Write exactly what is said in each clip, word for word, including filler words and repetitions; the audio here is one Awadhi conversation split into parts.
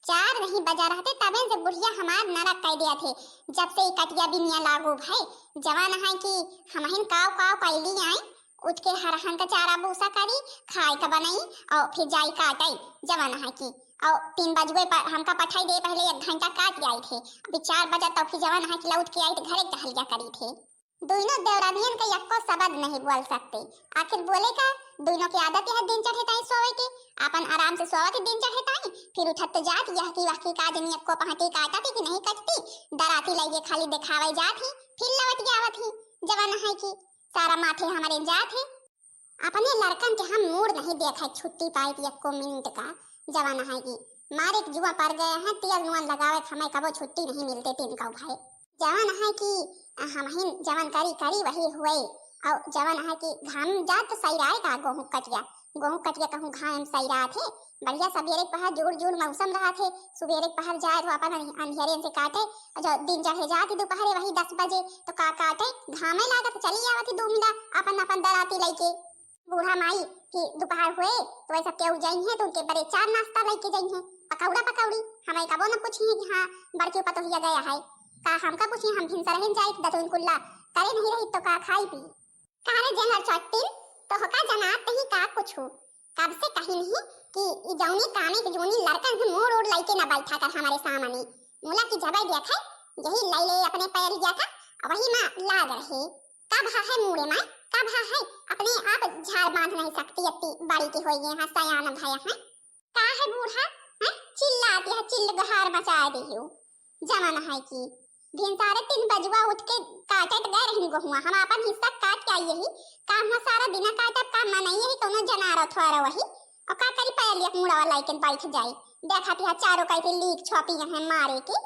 चार नहीं बजा रहते, तबे से बुढ़िया हमार नरक कइ दिया थे। जब से ई कटिया बिनिया लागू भई, जवन है कि हमहिन काव काव कइली आई, उठ के हरहन का चारा भूसा करी, खाए का बनई, और फिर जाई काटई, जवन है कि, और तीन बजुए पर हमका पठाई दे, पहले एक घंटा काट आई थे, अभी चार बजा तो फिर जवन है कि लौट के आई तो घरे टहलिया करी थे। दुइनो देवरानियन के यक्को सबद नहीं बोल सकते, आखिर बोले का? दुइनो के आदत यह दिन चढ़े ताई सोवे के, आपन आराम से सोवत दिन चढ़े ताई, फिर उठत तो जात यह की वह की का जनी यक्को पहाटी काटत ही कि नहीं कटती, दराती लइके खाली देखावे जात ही, फिर लौट के आवत ही, जवन है कि सारा माथे हमरे जात ही। अपने लड़कन के हम मूड नहीं देखा छुट्टी पाई थी एको मिनट का। जवन है कि मारे के जुआ पड़ गए हैं, तेल नुआन लगावे के हमें कबो छुट्टी नहीं मिलते तीन का भाई। जवन है कि हमहिन जवन करी करी वही हुए। और जवन है कि घाम जात तो सही रहे का, गोहूँ कटिया, गोहूँ कटिया कहूँ घाम सही रहा थे। बढ़िया सबेरे के पहर जुड़ जुड़ मौसम रहा थे, सुबेरे के पहर जाए तो अपन अंधेरे से काटे, और जो दिन चढ़े जात ही दोपहरे वही दस बजे तो का काटे, घामे लागत चली आवत ही दो मिला अपन अपन दराती लइके। बूढ़ा माई कि दोपहर हुए तो वही सब केहू जाई है तो उनके बड़े चार नाश्ता लइके जाई है, पकौड़ा पकौड़ी। हमें कबो न पूछी है कि हाँ बड़की पतोहिया गया है, का हमका पूछी, हम भिनसरहिन जाई दतुन कुल्ला करे नहीं रही तो का खाई पी। का रे जेनर चट्टिन, तो होका जनात नहीं का कुछ हो? कब से कही नहीं कि ई जौनी कामे के जौनी लड़कन के मोड़ ओड़ लइके ना बैठा कर हमारे सामने। मुला की जबै देखे, यही लैले अपने पैर जाता, वही माँ लाग रहे। का भा है मूड़े माँ, का भा है? अपने आप झाड़ बांध नहीं सकती, इतनी बड़ी की होई है, सयान भया है। का है बूढ़ा, हैं? चिल्लाती है, चिल्लगहार मचा दे हो। जवन है कि भिनसारे तीन बजुआ उठ के काटत गए रहिन गोहुआ, हम आपन हिस्सा काट के आई यही। का हुआ सारा दिना काटब, का मनई यही कौनो जनार थोड़ा वही। और का करी, पहले एक मुड़वा लाइके बैठ जाई, देखा तिहा चारों कई लीक छोपी है मारे की।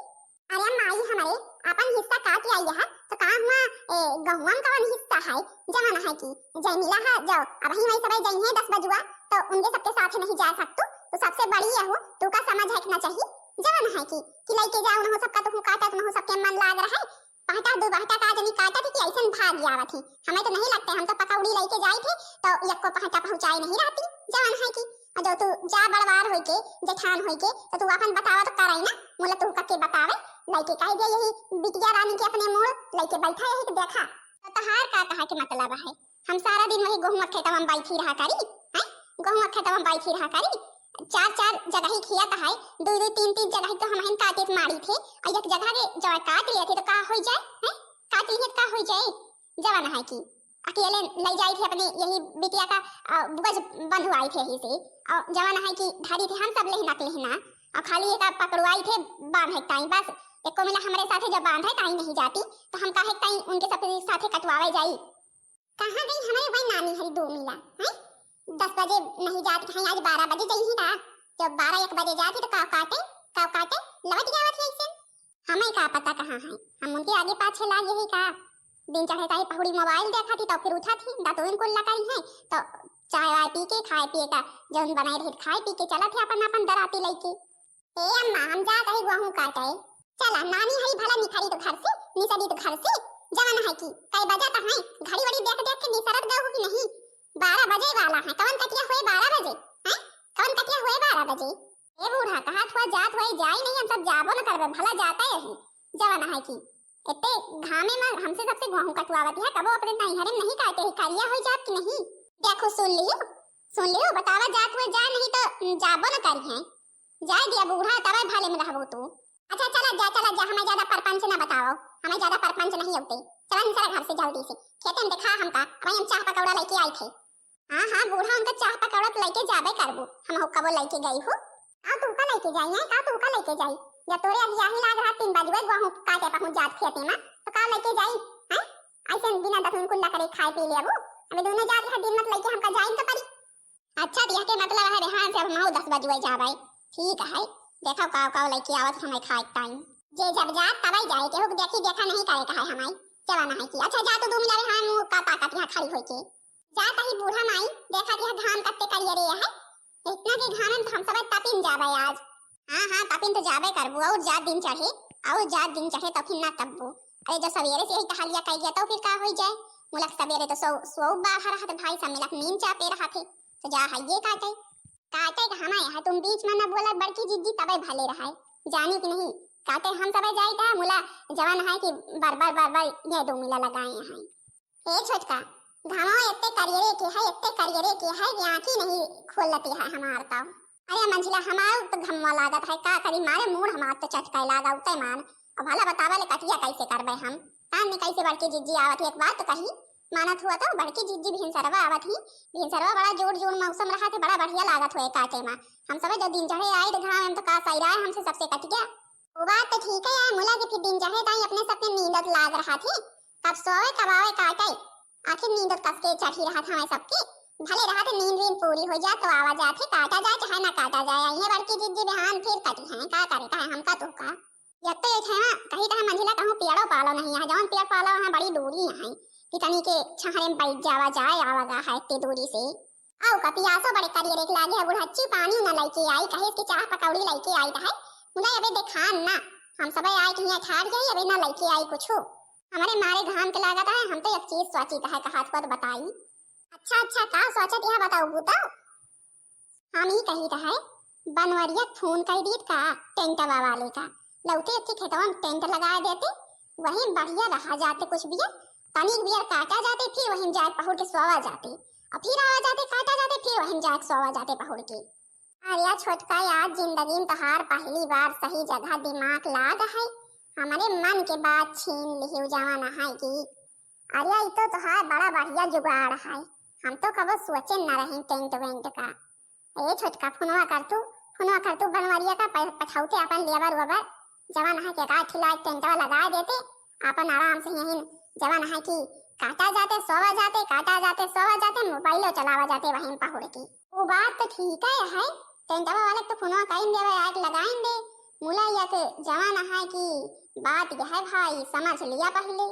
अरे माई हमरे, अपन हिस्सा काट आई है, तो का हुआ, ए, गहुआ में कवन हिस्सा है? जवन है कि जय मिला है, जाओ, अब ही वही सब जई है दस बजुआ, तो उनके सबके साथ नहीं जा सकतू, तो सबसे बड़ी यहू, तू का समझ है कि ना चाहिए? जवन है कि, कि लइके जाओ, उनहु सबका तो काटा, उनहु सबके मन लाग रहा है, पहटा दो बहटा का जनी काटा थी कि ऐसन भाग आवत ही। हमें तो नहीं लगते, हम तो पकौड़ी लइके जाई थे, तो यक्को पहटा पहुँचाए नहीं रहती, जवन है कि, और जो तू जा बड़वार होई के, जेठान होई के, तो तू अपन बतावा तो कराई ना, मुला तू कके बतावे, लइके काहे गए यही बिटिया रानी के अपने मूड़, लइके बैठा यही तो देखा। तो तहार का कहा के मतलब है? हम सारा दिन वही गोहुआ खेतवा में बैठी रहा करी, हैं? गोहुआ खेतवा में बैठी रहा करी, चार चार जगह ही खिया है, दो दो तीन तीन जगह ही तो हम काटे मारी थे, और एक जगह के जो काट लिए थे तो का हो जाए, हैं? काट लिए तो का हो जाए? जवन है कि अकेले लई जाई थे अपने यही बिटिया का, अ, बुआ बंधुआई थे यही से, और जवन है कि धरी थे हम सब लेहना के लेहना, और खाली एक पकड़वाई थे बांधे ताई, बस एको मिला हमरे साथे जब बांधे ताई नहीं जाती, तो हम काहे ताई उनके सबके साथे कटवावे जाई? कहाँ गई हमारी वही नानी हरी दो मिला, हैं? दस बजे नहीं जाती, कहीं आज बारह बजे जाई ही का? जब बारह एक बजे जाती तो काव काटे, काव काटे लौट जावत है ऐसे। हमें का पता कहाँ है, हम उनके आगे पाछे लाग यही का। दिन चढ़े ताई पहुड़ी मोबाइल देखा थी, तो फिर उठा थी, दातुन कुल्ला करी है, तो चाय वाय पी के, खाए पिए का जौन बनाए रहे, खाए पी के चला थे अपन अपन दराती लइके। ए अम्मा, हम जात हई गोहूँ काटे। चला, नानी हई भला निखरी तो घर से, निसरी तो घर से, जवन है कि कई बजा तो है, घड़ी वड़ी देख देख के निसरत गए हो कि नहीं? बारह बजे वाला है, कवन कटिया हुए बारह बजे, हैं? कवन कटिया हुए बारह बजे? ए बूढ़ा, कहा थुआ जात हुआ जाई नहीं, हम सब जाबो न करबे, भला जाता है, जवन है कि इतने घामे में हमसे सबसे गोहूँ कटवावत है, कबो अपने नैहरे में नहीं काटे है, करिया हो जात कि नहीं? देखो, सुन लियो, सुन लियो, बतावा जात हुए जा नहीं तो जाबो न करी है। जाए दिया बूढ़ा, तबे भले में रहबो तू। अच्छा, चला जा, चला जा, हमें ज्यादा परपंच ना बताओ, हमें ज्यादा परपंच नहीं होते। चला निसरा घर से जल्दी से, खेते में देखा हमका, अबे हम चाह पकौड़ा लेके आई थे। हाँ, हाँ, बूढ़ा उनका चाह पकौड़ा तो लेके जाबे करबू, हम हो कबो लेके गई हो। का तू का लेके जाई है, का तू का लेके जाई? जब तोरे अभी यही लाग रहा तीन बजवे गोहूँ काटे पहुँच जात खेते में, तो का लेके जाई, हैं? ऐसे बिना दतुन कुल्ला करे खाए पी लेबू। अबे दोनों जात रहा दिन मत लेके हमका जाई तो परी। अच्छा, तो यह के मतलब है, बिहान से अब हमहू दस बजुए जाबै। ठीक है, देखो काव काव लइके आवत हमें खाए के टाइम। जे जब जात तबै जाए, केहू के देखी देखा नहीं करे का है हमाई। चला ना है कि, अच्छा जा तू दो मिनट, हम मुँह का ताकत यहाँ खड़ी होई के। जात ही बूढ़ा माई, देखा कि यह घाम कत्ते करिया रे है। इतना के घाम में तो हम सब तपिन जाबै आज। हाँ, हाँ, तपिन तो जाबे करबू, और जात दिन चढ़े, और जात दिन चढ़े, तब फिर ना तब्बू। अरे, जो सवेरे से यही टहलिया कह गया, तो फिर का होई जाए? मुलक सवेरे तो सो, सो बाहर रहत भाई, सब मिलक नींद चापे रहत है, तो जा हइये काटे। काटे का हमारे यहाँ तुम बीच में न बोला बड़की जिज्जी, तबे भले रहाय। जानी कि नहीं, काटे हम सबे जाइत है, मुला जवन है कि बर बर बर बर ये दो मिला लगाए हैं। ए छोटका, घामवा एत्ते करियरे के है, एत्ते करियरे के है कि आँखी नहीं खोलती है हमार तो। अरे मंझिला, हमार तो घमवा लागत है, का करी, मारे मूड़ हमार तो चटकाए लागा उते मान। अब भला बतावा ले कटिया कैसे करबे हम? तान में कैसे बड़की जिज्जी आवत ही, एक बात तो कही, मानत हुआ तो बड़की जिज्जी भिनसरवा आवत ही, भिनसरवा बड़ा जोड़ जोड़ मौसम रहा थे, बड़ा बढ़िया लागत हुए काटे मा। हम सबे जो दिन चढ़े आए थे घाम में तो का सही रहा है हमसे सबसे कटिया। वो बात तो ठीक है यार, मुला के फिर दिन चढ़े ताई अपने सबके नींदत लाग रहा थे, कब सोवे कब आवे काटे। आखिर नींद कस के चढ़ी रहा था हमें सबके, भले रहा थे नींद वींद पूरी हो जाए तो आवा जाए थे, काटा जाए चाहे ना काटा जाए। आई है बड़की जिज्जी बिहान फिर कटी है, का करे का है हमका तो का। यत्ते ये ठेवा कही तो है मंझिला कहूँ पेड़ो पालो नहीं है, जौन पेड़ पालो है बड़ी दूरी है कि तनी के छहरे में बैठ जावा जाए आवा गा है इतनी दूरी से। आओ का पियासो बड़े करिए रेख लागे है बुढ़च्ची, पानी न लइके आई, कहे कि चाह पकौड़ी लइके आई है, मुला अबे देखान ना, हम सबे आए कि यहाँ ठाड़ जाई, अबे ना लइके आई कुछू। हमरे मारे घाम के लागत है, हम तो एक चीज सोचित है, कहात को तो बताई। अच्छा, अच्छा, का सोचत यह बताऊ तो? हम ही कही रहे, बनवरिया फोन कर दीत का टेंटवा वाले का, लौटे अच्छे खेतवा में टेंट लगा देते, वहीं बढ़िया रहा जाते कुछ बिया, तनिक बिया काटा जाते, फिर वहीं जाए पहुड़ के सोवा जाते, और फिर आवा जाते, काटा जाते, फिर वहीं जाए सोवा जाते पहुड़ के। अरे छोटका यार, जिंदगी में तोहार पहली बार सही जगह दिमाग लाग है, हमरे मन के बात छीन लिहियो जवान है कि। अरे ई तो तोहार बड़ा बढ़िया जुगाड़ है, हम तो कबो सोचे न रही टेंट वेंट का। ए छोटका, फोनवा कर तू, फोनवा कर तू बनवरिया का, प-, पठौते अपन लेबर वेबर, जवान है के का ठिला टेंटवा लगा देते, अपन आराम से यहीं जवान है कि काटा जाते, सोवा जाते, काटा जाते, सोवा जाते, मोबाइलो चलावा जाते वहीं पहुड़ के। वो बात तो ठीक है, है टेंटवा वाले तो फोनवा कइन देवे, आके लगाइन दे। मुला यक जवान है कि बात यह है भाई, समझ लिया पहले।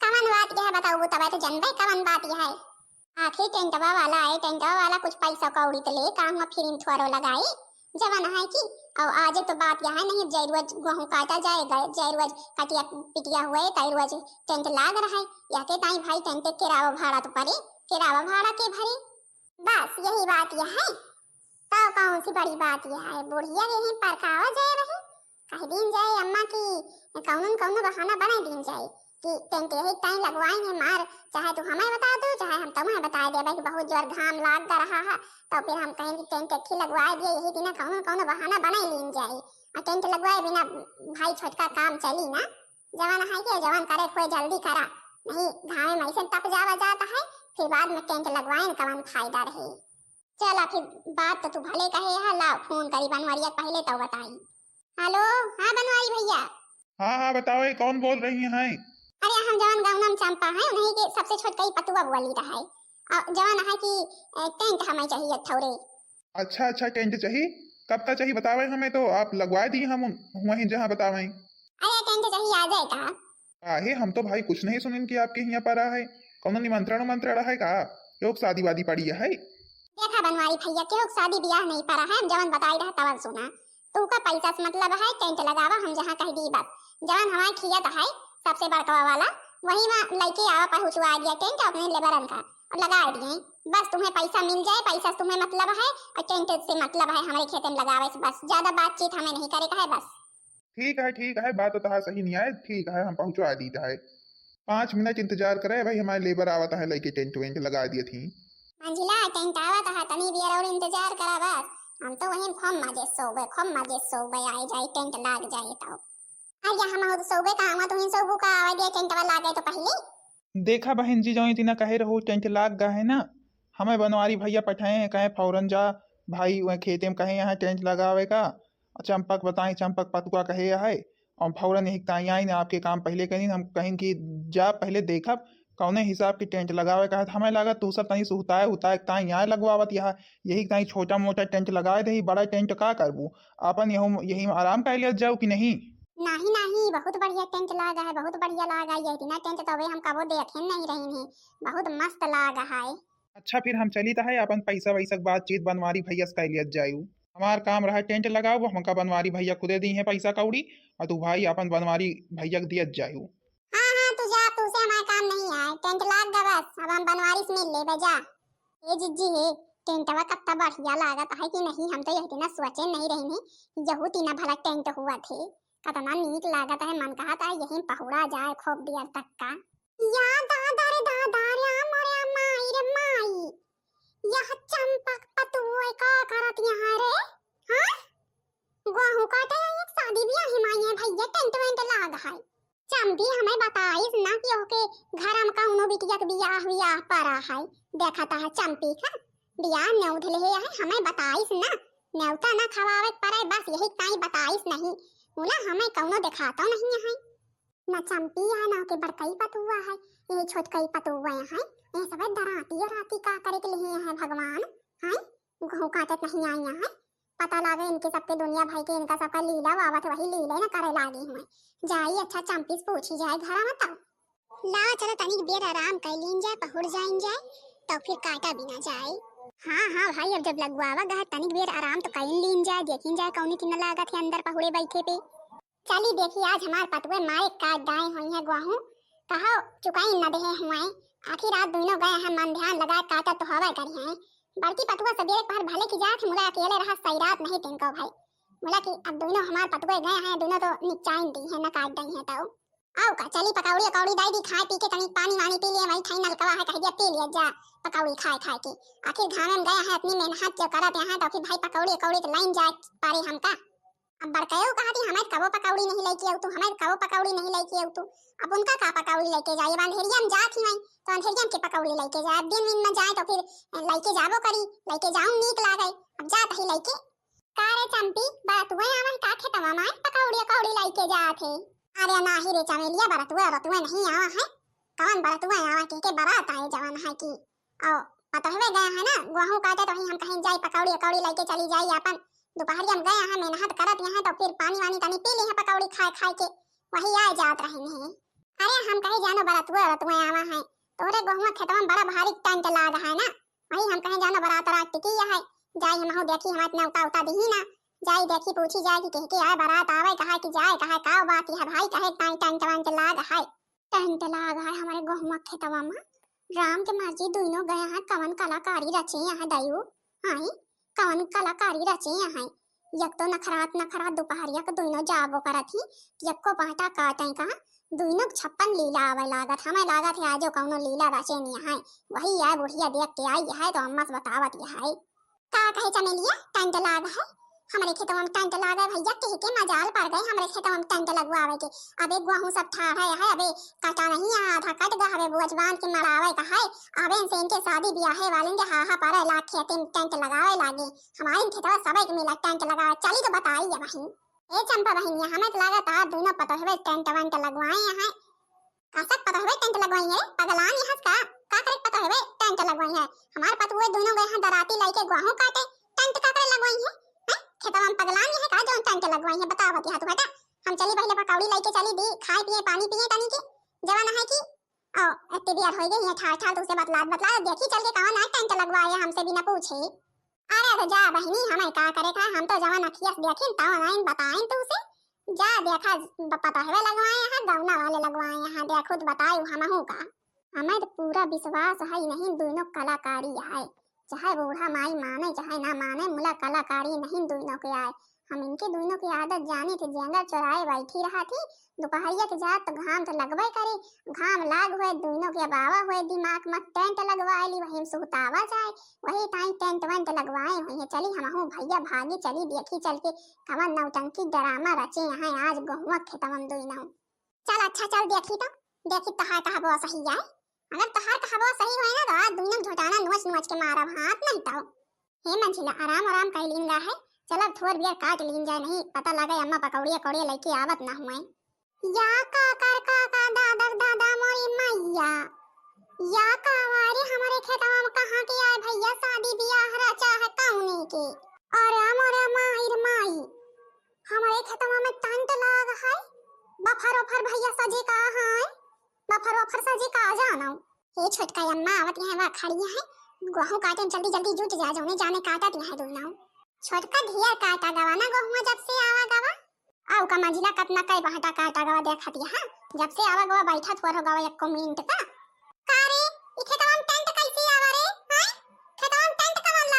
कवन बात यह है बताऊ, तबे तो जनबे कवन बात यह है। आखिर टेंटवा वाला आए, टेंटवा वाला कुछ पैसा कौड़ी तो ले, काम में फिर थोड़ो लगाई, जवान है कि। और आज तो बात यह है नहीं, जय रोज गेहूं काटा जाए, गए, जय रोज कटिया पिटिया हुए, तय रोज टेंट लाग रहा है, यह के ताई भाई टेंट किरावा भाड़ा तो पड़े, किरावा भाड़ा के भरे। बस यही बात यह है। तो कौन सी बड़ी बात यह है? बुढ़िया यहीं परकावा जाए रही, कह दीन जाए अम्मा की कौनो न कौनो बहाना बना दीन जाए कि टेंट यही टाइम लगवाई है मार, चाहे तू हमें बता दो, चाहे हम तुम्हें बता दे भाई कि बहुत जोर घाम लाग गा रहा है, तो फिर हम कहें कि टेंट एक ही लगवा दिए, यही दिन कौनो न कौनो बहाना बना लीन जाए। और टेंट लगवाए बिना भाई छोटका काम चली ना, जवान है के जवान करे कोई जल्दी करा, नहीं घामे में ऐसे तप जावा जाता है, फिर बाद में टेंट लगवाए न कवन फायदा रहे। चला फिर बात तो तू भले कहे है, लाओ फोन करी बनवरिया पहले तो बताई। हेलो, हाँ बनवारी भैया। हाँ, हाँ, बताओ, ये कौन बोल रही हैं? अरे हम जवन गौनम चंपा हैं, उन्हीं के सबसे छोटका ही पतुआ बोली रहा है। और जवन है कि, ए, टेंट हमें चाहिए थोड़े। अच्छा, अच्छा, टेंट चाहिए? कब का चाहिए बतावे हमें तो, आप लगवा दी हम उन-, वहीं जहाँ बतावें। अरे टेंट चाहिए आ जाए का? काहे, हम तो भाई कुछ नहीं सुनिन कि आपके हियाँ परा है, कौनो निमंत्रण उमंत्रण है का? केहू के शादी वादी पड़ी है? देखा बनवारी भैया, केहू के शादी बियाह नहीं परा है, हम जवन बताई रहा तवन सुना। तू का पैसा से मतलब है, टेंट लगावा, हम जहाँ कह दी बस। जवन हमारे खियत है, सबसे बड़कवा वाला, वही में लइके आवा, पहुँचवा दिया टेंट अपने लेबरन का, और लगा दिए। बस तुम्हें पैसा मिल जाए, पैसा से तुम्हें मतलब है, और टेंट से मतलब है, हमारे खेत में लगावे से बस, ज्यादा बातचीत हमें नहीं करे का है बस। ठीक है, ठीक है, बात तो तहार सही नहीं आए, ठीक है, हम पहुँचवा दीत है। पाँच मिनट इंतजार करे भाई, हमारे लेबर आवत है, लइके टेंट वेंट लगा दिए थी। मंझिला, टेंट आवत है, तनी देर और इंतजार करा बस, हम तो वहीं खूब मजे सोबे, खूब मजे सोबे, आए जाए टेंट लाग जाए तो। अरे हम तो सोबे का, हम तो इन सोबू का आवे दिए टेंट वाला लागे तो पहले। देखा बहन जी, जो इतना कहे रहो टेंट लाग गा है ना, हमें बनवारी भैया पठाए हैं, कहे फौरन जा भाई वह खेते में कहे यहाँ टेंट लगावे का, चंपक बताई, चंपक पतुआ कहे है, और फौरन यही ताई आई ना, आपके काम पहले करीन, हम कहीं कि जा पहले देखब कौने हिसाब के टेंट लगावे का है। हमें लागत तू सब तनी सुहताए उताए ताई यहाँ लगवावत यहाँ, यही ताई छोटा मोटा टेंट लगाए दे, बड़ा टेंट का करबू, अपन यहू यही में आराम कर लिया जाऊ कि नहीं? नहीं, नहीं, बहुत बढ़िया टेंट लागा है, बहुत बढ़िया लागा है। ये इतना टेंट तो अबे हम कबो देखे नहीं रही हैं, बहुत मस्त लागा है। अच्छा, फिर हम चली तो है, अपन पैसा वैसा के बातचीत बनवारी भैया से कर लिया जायू। हमार काम रहा टेंट लगाओ, हमका बनवारी भैया खुदे दी है पैसा कौड़ी, और तू भाई अपन बनवारी भैया के दिया जायू। हाँ, हाँ, तू जा, तू से हमारा काम नहीं है, टेंट लाग गा बस, अब हम बनवारी से मिल लेबे, जा। ए जिज्जी हे, टेंटवा कत्ता बढ़िया लागत है कि नहीं, हम तो यह दिना सोचे नहीं रहनी, यहू दिना भला टेंट हुआ थे। कतना नीक लागत है, मन कहत है यहीं पहुड़ा जाए खूब देर तक का। या दादा रे दादा रे, आ मोरे माई रे माई, यह चंपक पतुए का करत यहाँ रे? हाँ, गोहूँ काटे एक शादी ब्याह ही माई है भैया, टेंट वेंट लाग है। चंपी हमें बताइस ना कि ओके घर में कौनो बिटिया के बियाह वियाह पड़ा है। देखता है चंपी का बियाह न्योधले है, हमें बताइस ना। न्योता ना खवावे के पड़े, बस यही ताई बताइस नहीं। उला हमें कौनो देखातो नहीं है। ना चंपी है, ना ओके बड़कई पतुआ है, ये छोटकई पतुआ है। ये सब डराती राती का करे के लिए है भगवान, हैं? गोहूँ काटत नहीं आई है। पता लागे इनके सबके दुनिया भाई के, इनका सबका लीला आवत, वही लीले न करे लागी हुए। जाई अच्छा चंपी से पूछी जाए घर में तब। ला चलो तनिक बेर आराम कर लीन जाए, पहुड़ जाइन जाए, तो फिर काटा भी ना जाए। हाँ, हाँ भाई, अब जब लगवावा गए तनिक बेर आराम तो कर लीन जाए, देखिन जाए कौनी की न लागत है अंदर पहुड़े बैठे पे। चली देखी आज हमार पतुए मारे काट डाए हुई है गोहूँ। कहो चुकाई न देहे हुए। आखिर रात दोनों गए हैं मन ध्यान लगाए काटा तो हवा करी है। बड़की पतुआ सबेरे पहर भले की जात है, मुला अकेले रहा सही रात नहीं तिनको भाई। मुला कि अब दोनों हमार पतुए गए हैं, दोनों तो निचाइन दी है, न काट दी है तो। आओ का चली पकौड़ी अकौड़ी दाई दी खाए पी के तनी पानी वानी पी लिए, वही ठाई नलकवा है कह दिया पी लिया जा पकौड़ी खाए खाए के। आखिर घामे में गए हैं इतनी मेहनत जो करत यहाँ तो आखिर भाई पकौड़ी अकौड़ी तो लाइन जाए पारे हमका। अब बड़कयो कहती हमें कबो पकौड़ी नहीं लेके आऊ तू, हमें कबो पकौड़ी नहीं लेके आऊ तू। अब उनका का पकौड़ी लेके जाए, अब अंधेरिया में जात ही वहीं तो अंधेरिया में के पकौड़ी लेके जाए, अब दिन दिन में जाए तो फिर लेके जाबो करी, लेके जाऊं नीक लागे, अब जात ही लेके। का रे चंपी, बरतुए आवा है का खेतवा में पकौड़ी अकौड़ी लेके जात है? अरे नाही रे चमेलिया, बरतुए बरतुए नहीं आवा है, कौन बरतुए आवा के, के बारात आए जवन है कि और पतोहवे गए हैं ना गोहूँ काटे, तो वही हम कहीं जाई पकौड़ी अकौड़ी लेके चली जाई अपन। दोपहरिया में गए हैं मेहनत करत यहाँ, तो फिर पानी वानी तनी पी ली है पकौड़ी खाए खाए के, वही आए जात रहे हैं। अरे हम कहे जानो बरतुआ बरतुआ आवा है, तोरे गोहुआ खेतवा में बड़ा भारी टेंट लाग है ना, वही हम कहे जानो बरात रात टिकी है, जाई हमहू देखी हमारे इतना उता उता दिही ना, जाई देखी पूछी जाए कि कह के आए बरात आवे कहा कि जाए कहा का बात है भाई, कहे ताई टेंट वेंट लाग है। टेंट लाग है हमारे गोहुआ खेतवा में। राम के मर्जी, दोनों गए हैं, कवन कलाकारी रचे हैं दयू। हाँ, कवन कलाकारी रचे हैं। एक तो नखरात नखरात दोपहरिया के दोनों जाबो करत ही, यक्को बाटा काटे कहा, दोनों के छप्पन लीला आवे लागत। हमें लागत है आजो कौनो लीला रचे नहीं है। वही है बुढ़िया देख के आई है तो अम्मा से बतावत है। का कहे चमेलिया, टेंट लाग है? हमरे खेतवा में टेंट लाग है भैया, कह के मजाल पड़ गए हमरे खेतवा में टेंट लगवावे के। अबे गोहूँ सब ठाढ़े है, अबे कटा नहीं है, आधा कट गया, अबे बोझ बांध के मड़ावे का है। अबे इनसे इनके शादी ब्याहे वाले के हाहा पड़े लाग खेते में टेंट लगावे लागे। हमारे खेतवा सबे के मिला टेंट लगावे, चली तो बताई है बहिन। ए चंपा बहिनिया, हमें तो लागत आज दोनों पतोहवे टेंट वेंट लगवाए हैं। कासक पतोहवे टेंट लगवाई है, पगलान यहाँ का? का करे पतोहवे टेंट लगवाई है? हमार पतोहवे दोनों गए हैं दराती लाइके गोहूँ काटे, टेंट का करे लगवाई है? हैं? खेतवा में पगलान यहाँ का जो टेंट लगवाई है? बताओ बतिया तू हटा। हम चली पहले पकौड़ी लाइके चली दी, खाए पिए पानी पिए तनी के। जवान है कि ओ, इतनी देर हो गई है ठाल ठाल तुझसे बतलात बतलात, देखी चल के कौन आए टेंट लगवाए हमसे बिना पूछे। अरे तो जा बहिनी, हमें का करे का, हम तो जवन अखिया से देखिन तवन आइन बताइन तुझसे। जा देखा, ब-, पतोहवे लगवाए हैं, गौना वाले लगवाए हैं, देखो तो बताए हमहू का। हमें तो पूरा विश्वास है नहीं दोनों कलाकारी है, चाहे बूढ़ा माई माने चाहे ना माने, मुला कलाकारी नहीं दोनों के आए। हम इनके दोनों की आदत जानी थी, जंगल चौराहे बैठी रहा थी, दोपहरिया के जात तो घाम तो लगबे करे, घाम लाग हुए, दोनों के बाबा हुए, दिमाग में टेंट लगवा ली, वही में सुतावा जाए, वही टाइम टेंट वेंट लगवाए हुए हैं। चली हमहू भैया भागी, चली देखी चल के कवन नौटंकी ड्रामा रचे हैं आज गोहुआ खेतवन दोनों। चल अच्छा चल देखी तो, देखी तहार कहबो सही है। अगर तहार कहबो सही होए ना तो आज दोनों झोटाना नोच नोच के मारब हाथ नहीं तो। हे मंझिला, आराम आराम कर लीन गा है, चल अब थोड़ बियर काट लीन जाए, नहीं पता लगे अम्मा पकौड़िया कौड़िया लेके आवत ना हुए। या काकर काका, दादर दादा मोरी मैया, या कावारी हमरे खेतवा में कहाँ के आए भैया, शादी बियाह रचा है कौने के? अरे मोरे माई रे माई, हमरे खेतवा में टेंट लाग है, बफर उफर भैया सजे का है, बफर उफर सजे का जानो। हे छोटका अम्मा आवत यहाँ वा खड़ी है, गोहूँ काटन जल्दी जल्दी जुट जा, जौने जाने काटत यहाँ दोनों। छोटका ढेर काटा गवा ना गोहुआ जब से आवा गवा। आउ का मंझिला कतना कई बहटा काटा गवा देखत यहाँ, जब से आवा गवा बैठत हो गवा एको मिनट का। का रे, ई खेतवा में टेंट कैसे आवा रे? हैं? खेतवा में टेंट कवन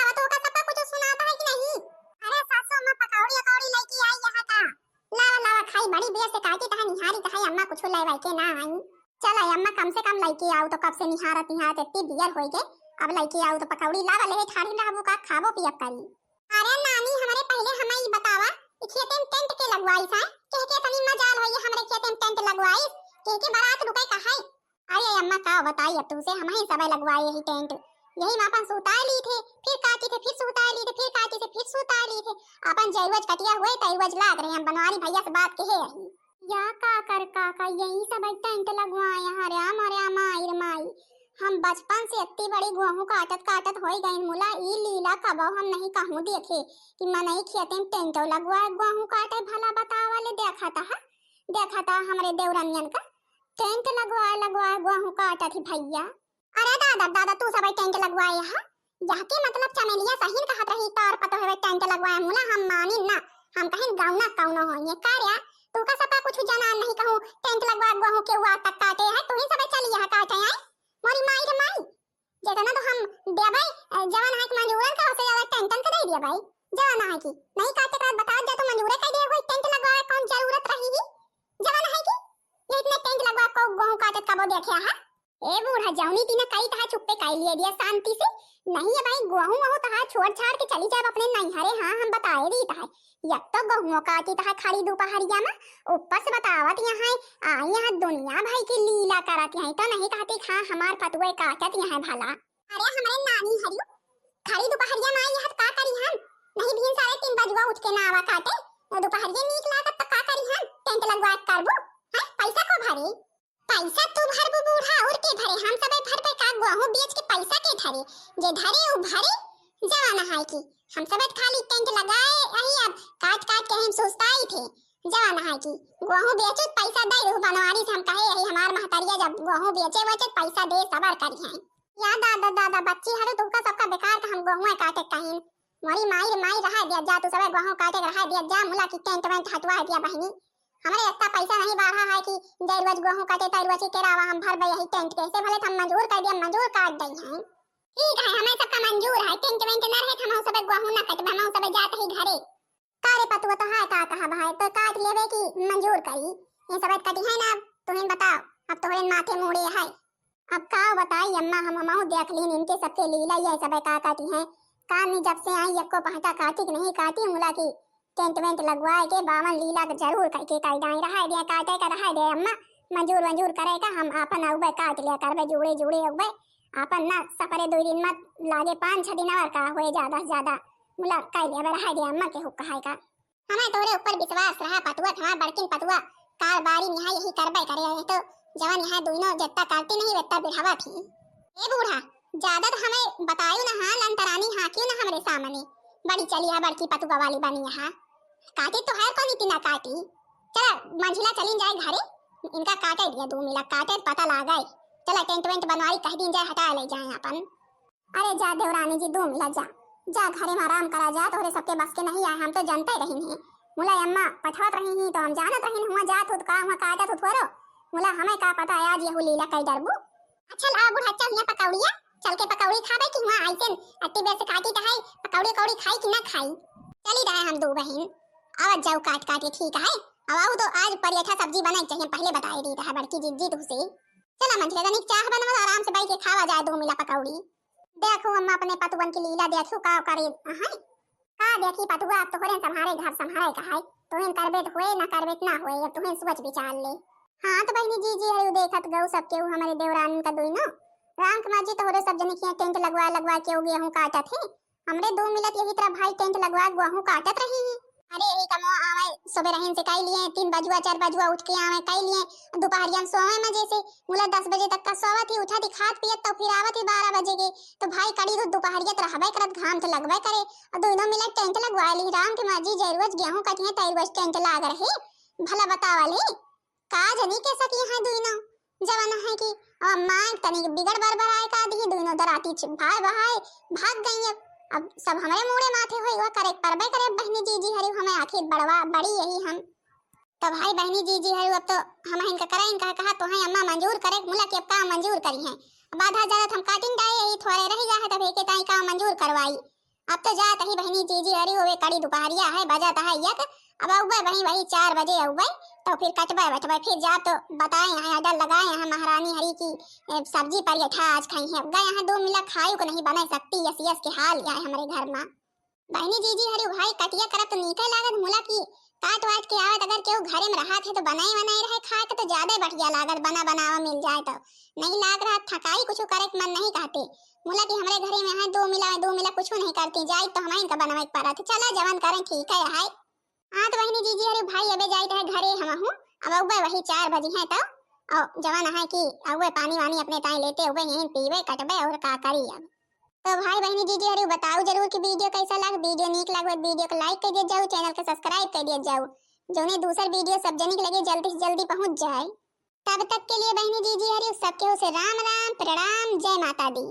कुछ लेवाई के ना आई। चल ए अम्मा, कम से कम लइके आउ तो, कब से निहारत निहारत इतनी दियर होइ गए। अब लइके आउ तो पकौड़ी लावा, लेहे ठाढ़ी रहबू का, खाबो पियब करी। अरे नानी, हमरे पहिले हमें ई बतावा, ई खेते में टेंट के लगवाइस है? केहके तनी मजाल होई हमरे खेते में टेंट लगवाइस, केहके बारात रुके का है? अरे अम्मा का बताई अब तुमसे, हमहीं सबे लगवाए यही टेंट। यही में अपन सुताए ली थे, फिर काटी थे, फिर सुताए ली थे, फिर काटी थे, फिर सुताए ली थे। अपन जय रोज कटिया हुए तय रोज लाग रहे, हम बनवारी भैया से बात कहे रही। या का कर काका, यही सब टेंट लगवाए हैं। अरे मारे माई रे माई, हम बचपन से इतनी बड़ी गोहूं काटत काटत होई गइन मुला, ई लीला कबो हम नहीं कहूं देखे कि मनई खेते में टेंटो लगवाए गोहूं काटे। भला बतावा ले, देखा था, देखा था हमरे देवरनियन का टेंट लगवाए लगवाए गोहूं काटत ही भैया। अरे दादा दादा, तू सब टेंट लगवाए हा? यहके मतलब चमेलिया सहीन कहत रही तोर पतोहवे टेंट लगवाए मुला, हम मानिन ना। हम कहिन गौना कौनो होइए का रे? तू का सपा कुछ जना नहीं कहूं, टेंट लगवा गोहूं के हुआ तक काटे है, तू ही सब चली यह काटे है। मोरी माई रे माई, जेतना तो हम देबै, अ, जवन है कि मंजूरन का, ओसे ज्यादा टेंटन का दे देबै। जवन है कि नहीं काटे का बता दे तो मंजूरे कर दे, कोई टेंट लगवाए कौन जरूरत रही ही? जवन है कि ये इतने टेंट लगवा को गोहूं काटत कबो देखे हा? ए बूढ़ा, जौनी तीना कई तहा चुप्पे काई लिए दिया शांति से। नहीं है भाई, गोहूं वहूं तहा छोड़ छाड़ के चली जाब अपने नैहरे। हाँ, हम बताए दी तहा, एक तो गोहूं काटी तहा खड़ी दोपहरिया में, ऊपर से बतावत यहाँ है, आ यहाँ दुनिया भाई की लीला करत यहाँ, तो नहीं कहती खा हमार पतुए काटत यहाँ भला। अरे हमरे नानी हरियो, खड़ी दोपहरिया में आई यहाँ का करी हम? नहीं भीन साढ़े तीन बजुआ उठ के ना आवा काटे, तो दोपहरिया नीक लागत तो का करी हम? टेंट लगवा के करबू? हैं? पैसा को भरे? पैसा तू भरबू बूढ़ा, और के भरे? हम सबे भरबे का? गोहूं बेच के पैसा के धरे? जे धरे उ भरे। जवान है कि हम सबे खाली टेंट लगाए अही, अब काट काट के हम सुस्ताई थे। जवान है कि गोहूं बेचो पैसा दे रहू बनवारी से, हम कहे यही हमार महतरिया जब गोहूं बेचे वेचे पैसा दे सबर करी है। या दादा दादा, बच्ची हरे तुमका सबका बेकार का हम गोहुआ काटे कहीं। मोरी माई रे माई, रहा दिया जा, तू सबे गोहूं काटे के रहा दिया जा, मुला की टेंट वेंट हटवा दिया बहिनी। हमरे इतना पैसा नहीं बढ़ा है कि जय रोज गोहूं काटे तय रोज के रावा हम भरबे यही टेंट के, से भले हम मजूर कर दिया, मजूर काट दई हैं। ठीक है, हमें सबका मंजूर है, टेंट वेंट न रहे तो हम सबे गोहूं न कटबे, हम सबे जात ही घरे। का रे पतुआ, तो है का कहा भाई, तो काट लेबे की मंजूर करी, ये सब कटी है ना, अब तुहिन बताओ, अब तोहरे माथे मूड़े है। अब का बताई अम्मा, हम हमहू देख लीन इनके सबके लीला, ये सब का काटी है। काम में जब से आई एको पहटा काटी कि नहीं काटी, मुला की टेंट वेंट लगवाए के बावन लीला के जरूर कह के कह डाई, रहा दे काटे का, रहा दे अम्मा, मंजूर वंजूर करे का, हम आपन अउबे काट लिया करबे, जुड़े जुड़े अउबे, आपन ना सफरे दो दिन मत लागे, पाँच छह दिन और का होए ज्यादा से ज्यादा, मुला कह लिया, रहा दे अम्मा के हुक्का है का। हमें तोरे ऊपर विश्वास रहा पतुआ, हमार बड़किन पतुआ, कारबारी निहा यही करबे करे, यही तो जवन यहाँ दोनों जत्ता करती नहीं, वेत्ता बिढ़ावा थी। ए बूढ़ा, ज्यादा तो हमें बतायु ना, हाँ, लंतरानी हाँकियो ना हमरे सामने। बड़ी चली है बड़की पतुआ वाली बनी यहाँ। काटी तो है कौन इतना काटी। चला, मंझिला चलिन जाए घरे, इनका काटे दिया, दो मिला काटे, पता लागे। चला, टेंट वेंट बनवाई, कह दिन जाए, हटा ले जाए अपन। अरे जा देवरानी जी, दो मिला जा, जा घरे में आराम करा जा, तोहरे सबके बस के नहीं आए, हम तो जानते रही नहीं। मुला अम्मा पठवत रही ही तो हम जानत रही, हुआ जात हो तो का हुआ काटत हो थोरो। मुला हमें का पता है आज यहू लीला कई डरबू। अच्छा ला बूढ़ा, चल यहाँ पकौड़िया, चल के पकौड़ी खाबे कि हुआ आइसन अत्ती बेर से काटी तो है, पकौड़ी कौड़ी खाई कि ना खाई। चली रहे हम दो बहिन, आवत जाऊ काट काट के, ठीक है। अब आऊ तो आज परियठा सब्जी बनाई चाहिए, पहले बताए दी रहा बड़की जिज्जी तुझसे। चला मंझले तनिक चाह बनवा, आराम से बैठ के खावा जाए दो मिला पकौड़ी। देखो अम्मा अपने पतुअन की लीला, देखो का करे हैं। का देखी पतुआ, अब तोहरे संभारे घर संभारे का है, तुहें करबे तो होए, ना करबे तो ना होए, अब तुहें सोच विचार ले। हाँ तो बहिनी जी, जी है देखत गऊ सब केहू हमरे देवरान का दुइनो। राम के माँ जी तोहरे सब जने किया टेंट लगवा लगवा के गेहूं काटत है, हमरे दो मिलत यही तरह भाई टेंट लगवा गोहूं काटत रही। अरे यही कमवा आवे, सुबह रहीन से कई लिए, तीन बजुआ चार बजुआ उठ के आवे कई लिए, दोपहरिया में सोवे मजे से, मुला दस बजे तक का सोवत ही, उठत ही, खात पियत तो फिर आवत ही बारह बजे के, तो भाई कड़ी तो दोपहरिया तो रहबे करत, घाम तो लगबे करे, और दोनों मिलत टेंट लगवा ली। राम के माँ जी जय रोज गेहूं कटिए तय रोज टेंट लाग रही, भला बतावा ली। का जनी कैसा किए हैं दुइनो जवान है कि अब अम्मा एक तनी बिगड़ बरबर आए का दी, दुइनो दराती छिपाए बहाए भाग गई। अब, अब सब हमरे मूड़े माथे होई, वह करे परबे करे बहनी जी जी हरी हमें आखिर बड़वा बड़ी यही हम। तो भाई बहनी जी जी हरी अब तो हम इनका करे इनका कहा तो है अम्मा मंजूर करे मुला के अब का मंजूर करी है। अब आधा ज्यादा हम काटिन डाए यही थोड़े रह जा है तब एके ताई का मंजूर करवाई। अब तो जात ही बहिनी जीजी हरी होवे कड़ी दुपहरिया है, बजत है एक। अब अउबे वही वही चार बजे अउबे, तो फिर कटबे वटबे, फिर जा तो बताए यहाँ, order लगाए यहाँ महारानी हरी की, ए, सब्जी पर यठा आज खाई है। गए यहाँ दो मिला खायु को नहीं बनाए सकती, यस यस के हाल यहाँ हमरे घर में। बहिनी जीजी हरी भाई कटिया करब तो नीके लागत मुला की काट वाट के आवत, अगर केहू घरे में रहत है तो बनाए वनाए रहे खाए के तो ज्यादा बढ़िया लागत, बना बनावा मिल जाए तो। नहीं लाग रहा थकाई, कुछ करे के मन नहीं कहते। मुला की हमरे घरे में है दो मिला, दो मिला कुछ नहीं करती, जाई तो हमारे इनका बनवाए के पड़त है। चला जवन करें ठीक है, है। हाँ तो बहिनी जीजी हरी भाई अबे जाइत है घरे हमहू, अब अउबे वही चार बजी है तो, और जवन है कि अउबे पानी वानी अपने ताई लेते अउबे यहीं पीबे कटबे और का करी अब। तो भाई बहिनी जीजी हरी बताओ जरूर कि video कैसा लग, video नीक लगे तो video को like कर दिया जाओ, channel को subscribe कर दिया जाओ, जौने दूसर video सब जनी के लगे जल्दी से जल्दी पहुँच जाए। तब तक के लिए बहिनी जीजी हरी सबके हो से राम राम, प्रणाम, जय माता दी।